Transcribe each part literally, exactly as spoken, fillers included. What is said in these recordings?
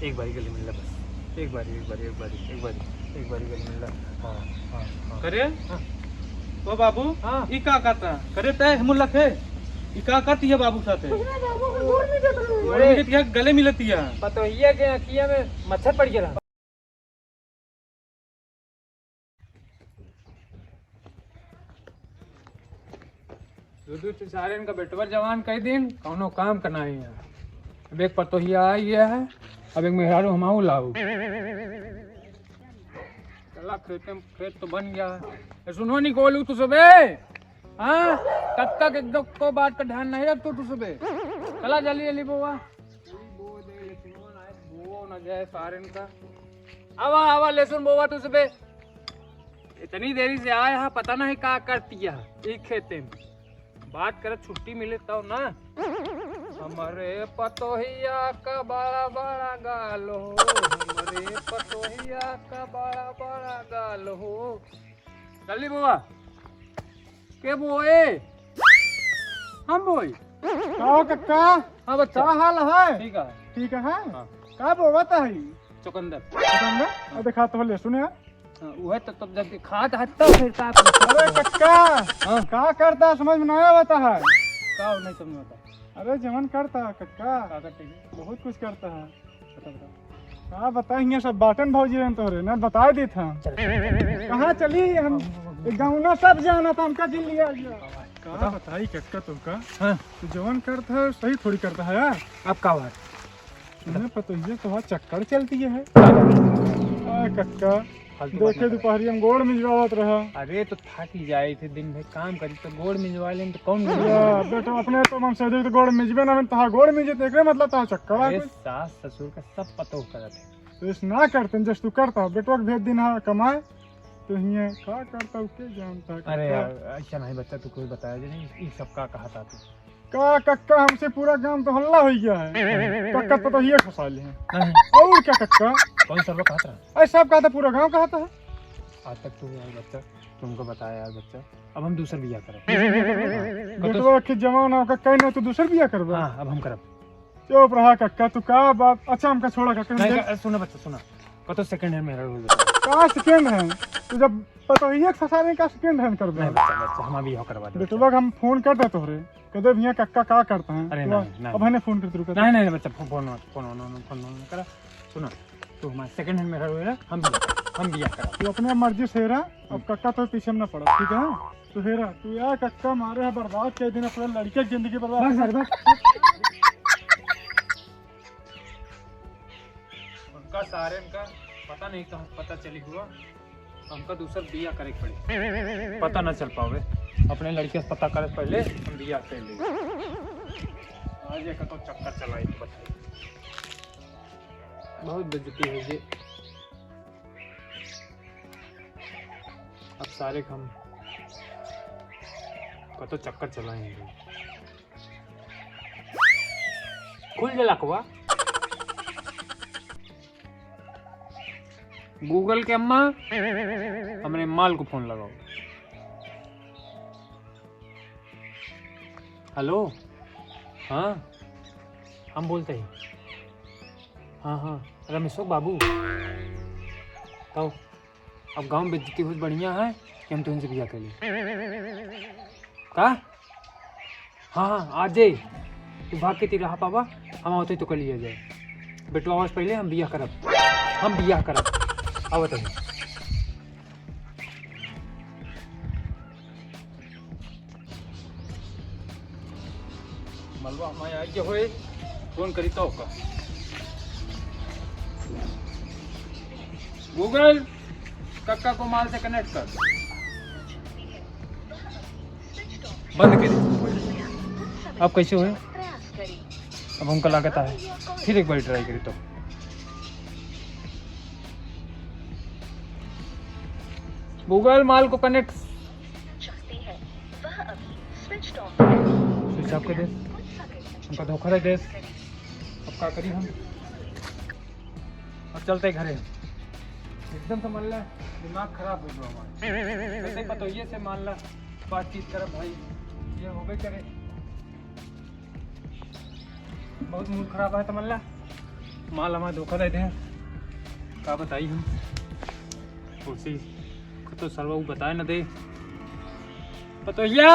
एक बारी गले मिल ला बस, एक बारी, एक बारी, एक बारी, एक बारी, एक बारी गले मिल ला। हाँ, हाँ, हाँ। करे? हाँ। ओ बाबू, हाँ। ई का कहता? करे तय मुल्लक है? ई का कहती है बाबू साथे? कुछ ना बाबू, हम गोड़ में जत रहे हैं। गोड़ में जत के गले मिलती है। पतोहिया के अँखिया में मच्छर पड़ गया। दू दू ठे सारेन का बेटवा जवान कई दिन, कौनो काम का नाहीं है। अब एक पतोहिया आई गया है, अब एक मेहरारू हमाऊ लाऊ। चला खेते में, खेत तो बन गया है। ए, सुनो नी गोलू तू सबे, हाँ? कब तक एक दो को बात का ध्यान नहीं रख तू, तू सबे। चला जल्दी जल्दी बोवा। जल्दी बो दे, लक्ष्मण आए, बो न जाए सारेन का। आवा, आवा, लहसुन बोवा तू सबे। इतनी देरी से आए हा, पता नहीं का करती है ई खेते में। बात करे छुट्टी मिले तब ना। हमरे पतोहिया का बड़ा बड़ा गाल हो, हमरे पतोहिया का बड़ा बड़ा गाल हो। चली बुआ, के बोए? हम बोई। का हो कक्का? हाँ बच्चा। का हाल है? ठीक है। ठीक है? हाँ। का बोवत है? चुकंदर। चुकंदर? हाँ। अब देखा तो ले सुने। हाँ, उहे तो तब जब खात है तब फिर का पूछत अरे है? कक्का, हाँ। का करता है समझ में नहीं आवता है। का नहीं समझ में आता? अरे जवन करता है कक्का, का करते हैं? बहुत कुछ करता है। बता, बता। का बताई, हियाँ सब बाटन भौजी रहन तोहरे, ना बताई देत हम। चल। कहाँ चली हम? एक गाँव ना सब जाना था, हमका जिन लिया गया। का बताई कक्का तुमका? हाँ। तू जवन करता है, सही थोड़ी करता है यार। अब का बात? सुने पतोहिया तोहार चक्कर चलती है। का बात? आ, कक्का, फालतू बात देखे ना कर। दोपहरी हम गोड़ मिजवावत रहा। अरे तो थाक ही जाए थे, दिन भर काम करी तो गोड़ मिजवा लें तो कौन मिजवा या, लें? बेटा अपने तो हम सही तो गोड़ मिजबे ना, तोहार गोड़ मिजे तो एकरे मतलब तोहार चक्कर आ अरे कुछ। सास ससुर का सब पतोह करत है। तो इस ना करते जस तू करता, बेटवा के भेज दिन हाँ कमाए, तो हियाँ का करता हूँ के जानता है अरे कक्का। यार, ऐसा नहीं बच्चा, तू कुछ बताया जे नहीं, ई सब का कहा था तू? का कक्का, हमसे पूरा गांव तो हल्ला हो गया है। कक्का तो, तो ये फंसा ले हैं। हाँ। और क्या कक्का? कौन सरवा कहत रहा? अरे सब कहा था, पूरा गांव कहा था। आज तक तू यार बच्चा, तुमको बताया यार बच्चा, अब हम दूसर बियाह करब। हाँ। बेटवा के जमाना का कहना तू दूसर बियाह करबा? हाँ, अब हम करब। चुप रहा कक्का, तू का बात, अच्छा हमका छोड़ा कक्का, हम नहीं, देख- का-, सुना बच्चा, सुना। कतो second hand मेरा रोल बता। का second hand? तू जब पतोहिया के ससुराल में का second hand करबा? नहीं बच्चा, बच्चा, हम अभी हो करवा दे बेटवा बच्चा। के हम फोन कर दे तोहरे। कदे भैया कक्का का करता है? अरे तो नहीं, नहीं। अब हने फोन करते रुका। नहीं, नहीं, नहीं, बच्चा, फोन, फोन, फोन, फोन, फोन, फोन करा। सुना, तू हमारा second hand मेरा रोएला, हम बिया, हम बिया करा। तू अपने मर्जी से रहा, अब हम्म। कक्का तो पीछे में ना पड़ा, ठीक है? तू हेरा, तू यार कक्का मारे है बर्बाद कर दिन अपने लड़के की जिंदगी बर्बाद। बस, बस, बस। उनका सारे इनका पता नहीं कहाँ पता चली हुआ। हमका दूसर बिया करे के पड़ी, पता ना चल पावे। अपने लड़के से पता करे से पहले हम बिया कर ले। आज एक तो चक्कर चलाई तो बताई, बहुत बेइज्जती है ये। अब सारे हम कतो चक्कर चलाएंगे। खुल जा लकवा। Google के अम्मा, हमरे माल को फोन लगाओ। हेलो, हाँ, हम बोलते हैं। हाँ, हाँ, रमेशो बाबू, कहो। अब गाँव में बेइज्जती होत बढ़िया है कि हम तुमसे बिया कर ली। का? हाँ, हाँ, आ जाए। तू भाग के ती रहा पावा, हम आवते तो कर लिया जाए। बेटवा आवे से पहले हम बिया करब, हम बिया करब। आवत है। मलवा हमारे आगे होए, फोन करी तो का। Google, कक्का को माल से connect कर। बंद करी। अब कैसे होए? अब हमका लागत है, फिर एक बार try करी तो। Google माल को connect। Switch off कर दे। हमका धोखा दे देस। अब का करी हम? अब चलते घरे। एकदम से मल्ला दिमाग खराब हो गया हमारा। वैसे ही पतोहिए से मान ला बातचीत करब भाई, ये होबे करे। बहुत mood खराब है तमल्ला। माल हमार धोखा दे दे, का बताई हम। कुर्सी तो सरवा उ बताए न दे। पतोहिया,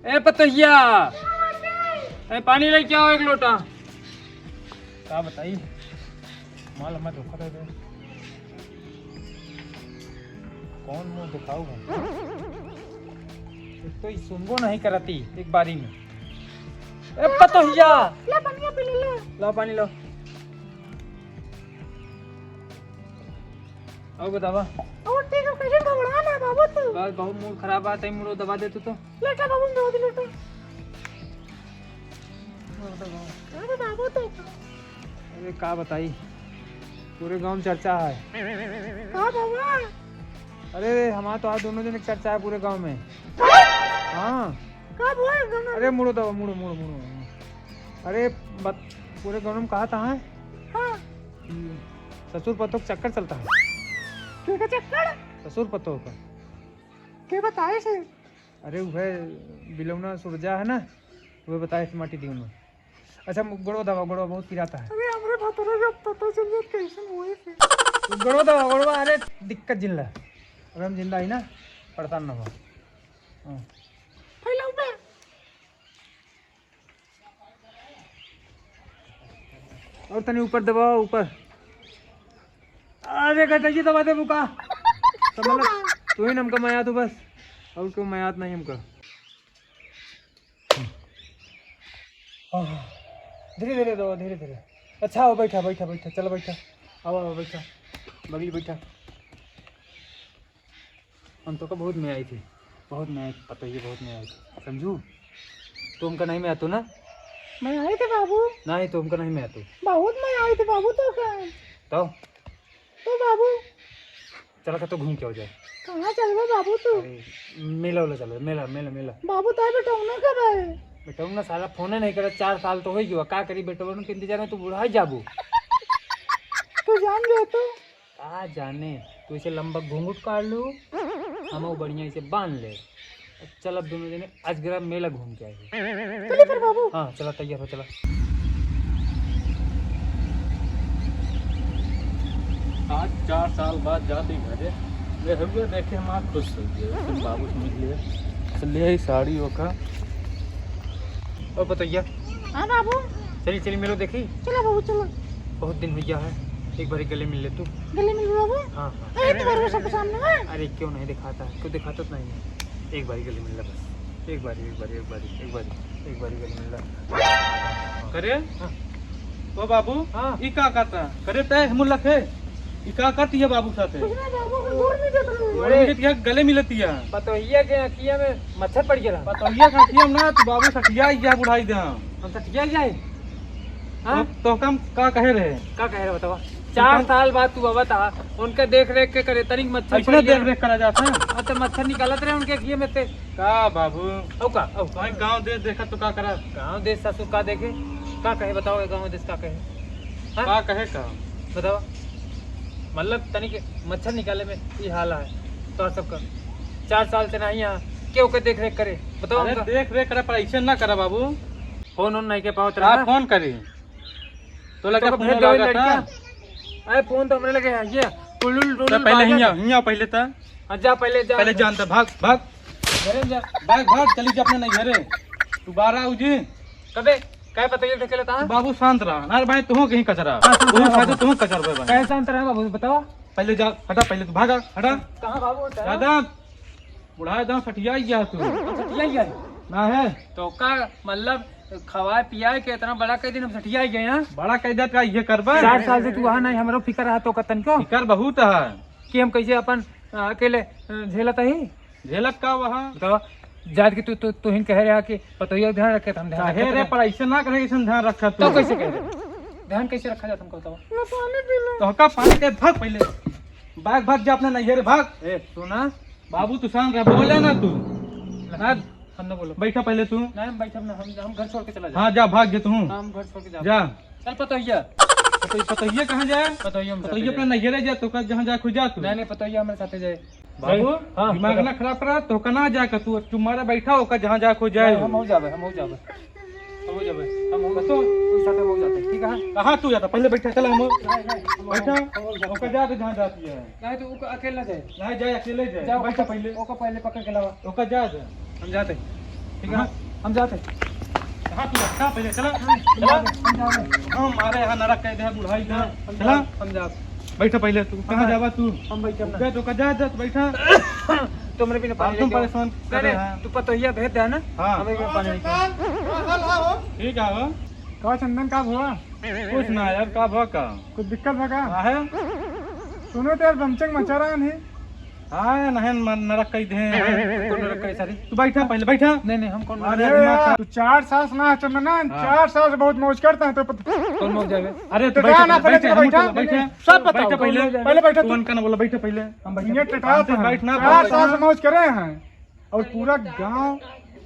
ए पतोहिया, ए पानी लेके आओ एक लोटा। का बताई, माल हमार धोखा दे दे। कौन मुंह दिखाऊ हम? एक तो ई सुनबो नहीं करती एक बारी में। ए पतोहिया, ला पनिया पी ले, ला। ला पानी लो। और बतावा। और ठीक है, कैसे घबरा ना बाबू तू? बस बहुत मूड खराब बा, तई मूड दबा दे तू तो। लेटा बाबू, दबा दे, लेटा। अरे बाबू तो। अरे का बताई, पूरे गांव में चर्चा है। का बाबा? अरे हमार तो आज दोनों जने के चर्चा है पूरे गांव में। हाँ। का बोल गाँव में? अरे मुड़ो दबा, मुड़ो, मुड़ो, मुड़ो। अरे बत-, पूरे गांव में कहा था है? हाँ। हम्म, ससुर पतोह का चक्कर चलता है। के का चक्कर? ससुर पतोह का। के बताए से? अरे वह बिलौना सुरजा है ना, वह बताए से माटी दियो ना। अच्छा, मु-, गोड़वा दबा, गोड़वा बहुत पिराता है। अरे हमरे भतरा जब पता चल जात कैसन हुए से। गोड़वा दबा, गोड़वा, अरे दिक्कत जिन ला। अबे हम जिंदा ही ना, परेशान ना हो। हाँ। फैलाऊ बे। और तनी ऊपर दबाओ, ऊपर। अरे गटैया दबा दे बुका। तो मतलब तू ही हमका मया तू बस, और क्यों मयात नहीं हमका। हाँ, धीरे धीरे दो, धीरे धीरे। अच्छा आओ, बैठा बैठा बैठा, चलो बैठा, आओ आओ बैठा, बगली बैठा। हम तो का बहुत में आई थी, बहुत में आई थी, पता ही है, बहुत में आई थी, समझू? तू हमका नहीं में आतो ना? मैं आई थी बाबू। नहीं, तू हमका नहीं में आतो। बहुत में आई थी बाबू, तो का? तो? तो बाबू। चला का तो घूम के हो जाए। कहाँ चलबे बाबू तू? अरे, मेला वाला चलो, मेला, मेला, मेला। बाबू ताए बेटौना कब आए? बेटौना साला फोने नहीं करे, चार साल तो हो गया, का करी बेटौना के इंतजार में, तू बुढ़ा ही जाबू। तू जान गए तो? का जाने, तू इसे लंबा घूंघट काट लू, हम वो बढ़िया इसे बांध ले। चल, अब दोनों जने अजगरा मेला घूम के आए। चलिए फिर बाबू। हाँ, चला, तैयार हो, चला। आज चार साल बाद जाती घरे, ये हुए देखे हमार खुश हो गए। फिर बाबू से मिल लिए, तो ले आई साड़ी ओका। और बतैया। हाँ बाबू। चली, चली, मिलो, देखी। चलो बाबू, चलो। बहुत दिन हो गया है, एक बार गले मिल ले तू। गले मिल बाबू। हाँ, हाँ। अरे, तुम्हारे सबके सामने है। अरे, क्यों नहीं दिखाता है? क्यों दिखाता तो नहीं है? एक बार गले मिल ले बस। एक बार, एक बार, एक बार, एक बार, एक बार गले मिल ले। करे? हाँ। ओ बाबू, हाँ। ई का करता? करे तय मुल्लक है। ई का करती है बाबू साथे? कुछ नहीं बाबू, हम दूर नहीं देख रहे हैं। अरे। गले मिलती है। पतोहिया के अखिया में मच्छर पड़ गया। पतोहिया के अखिया में ना, तू बाबू सठिया ही गया बुढ़ाई दे। हम सठिया ही जाए? हाँ? तो, तो हम का कहे रहे? का कहे रहे बतावा? चार साल बाद तू आवा था, उनका देख रेख के करे, तनिक मच्छर ऐसने पड़ गया। देख रेख करा जाता है। हाँ, तो मच्छर निकालत रहे उनके अखिया में से। का बाबू? औ का? औ का? भाई गाँव देश देखा तो का करा? गाँव देश ससुर का देखे? का कहे बताओ, गाँव देश का कहे? हाँ? का कहे का? बताओ। मतलब तनिक मच्छर निकाले में ई हाल है तो सबका। चार साल से नहीं यहाँ, क्यों के देख रेख करे? बताओ अरे हमका। देख रेख करे पर ऐसे ना करा बाबू। फोन उन नहीं के पावत का रहा। फोन करी? तो लगे तो फोन भेज दो लगा लड़किया। था। अरे फोन तो हमरे लगे है, ये टुलुल, तो टुलुल पहले बाजत हियाँ, है। हियाँ पहले था। हाँ, जा पहले जा। पहले जानता, भाग, भाग। घरे जा। भाग, भाग, चली जा अपने नहीं घरे। तू बाहर आओ जी। कबे? काय पता ये ढकेला था? तू बाबू शांत रहा। ना रे भाई, तू कहीं कचरा। हाँ, शांत तू रहा खाते बाबू। तू कचर बे भाई। काय शांत रहा बाबू, बताओ। पहले जा, हटा, पहले तू भागा, हटा। कहाँ बाबू होता है? ज्यादा बुढ़ा एकदम सठिया ही गया तू। हम सठिया ही गए। ना है? तो का मतलब खवाए पियाए के इतना बड़ा कह दिन हम सठिया ही गए हैं? बड़ा कह देत का ये करबा? चार साल से तू वहाँ नहीं, हमरो फिकर रहा तो कतन को। फिकर बहुत है। कि हम कैसे अपन अकेले, अ, झेलत ही? झेलत का वहाँ? बताओ, जात के तू, तू, तू ही कह रहा कि पतोहिया ध्यान रखे, तो हम ध्यान काहे रखे रे, तो पर ऐसे ना करे, ऐसे ध्यान रखा तू। तो कैसे कह रहे? ध्यान कैसे रखा जाता हमको बताओ? लो पानी पी लो। तो का पानी के भाग पहले। भाग, भाग जा अपने नैहरे, भाग। ए, सुना। बाबू, तू शांत रह, बोले ना तू। ना, हम ना बोलो। बैठा पहले तू। नहीं, हम बैठब ना, हम, हम घर छोड़ के चला जाए। हाँ, जा, भाग जा तू। हाँ, हम घर छोड़ के जाब। जा। चल पतोहिया। पतो-, पतोहिया कहाँ जाए? पतोहिया हम पतोहिया साथे अपने जाए। नैहरे जा, तो का जहाँ जाए, खुद जा तू। नहीं, नहीं, पतोहिया हमारे साथे जाए। बाबू, हाँ, दिमाग बता। ना खराब करा, तो का ना जाए का तू, तुम्हारा बैठा होकर जहाँ जाए, खुद जाए। नहीं, हम हो जाबे, हम हो जाबे। हम हो जाबे, हम हो बतो, जाते, हम जाते, ठीक है? कहाँ तू जाता? पहले बैठा, चला हम। नहीं, नहीं, हम बैठा। हम लोग जाते। ओका जा दे जहाँ जाती है। नहीं तो ओका अकेला जाए। नहीं जाए, अकेले जाए। जाओ, बैठा ओका, पहले। ओका पहले पकड़ के लावा। ओका जा दे। हम जाते। ठीक है? हम जाते। कहाँ तू जाता? पहले चला। हम चला। जाते, हम जाते। हम मारे यहाँ नरक कह दे बुढ़ाई का। हम चला। जाते, हम जाते। बैठा पहले तू। कहाँ जावा तू? हम बैठे ना। ओका जा दे, बैठा। तुमरे बिना पानी तुम लेके आओ। परेशान नहीं, करे नहीं, हैं। तू पतोहिया भेज दे ना। हाँ। हमें बिना पानी लेके आओ। ठीक है, हो। का चंदन, का भवा? कुछ ना यार, का भवा का? कुछ दिक्कत बा का? का है? सुनो तो यार, बमचक मचा रहा नहीं। हाँ, नहीं मन नरक कह दे। कौन नरक कह सारी? तू बैठा पहले, बैठा। नहीं, नहीं, हम कौन अरे दिमाग यार, तू चार सास ना चंदन, हाँ। चार सास बहुत मौज करता है तो पत- कौन मौज जावे? अरे, तू तो बैठा ना, पहले, पहले बैठा, बैठा, हम बैठा। सब बताओ। बैठा पहले। पहले बैठा तू। तू उनका ना बोला, बैठा पहले। हम बैठा। ये टटा हम तो था। बैठ ना चार पाए। सास मौज करे हैं। और पूरा गांव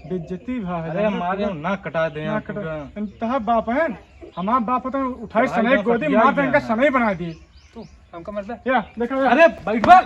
बेइज्जती भा है, अरे, जानते हमारे पूरा ना कटा दे ना आप कटा। पूरा। तहा बाप है, हमार बाप होता उठाई भाई सनई बाप गोदी हटिया मार गया इनका है। सनई बना दिए। तू हमका मरबे? या, देखो या। अरे, बैठ बा।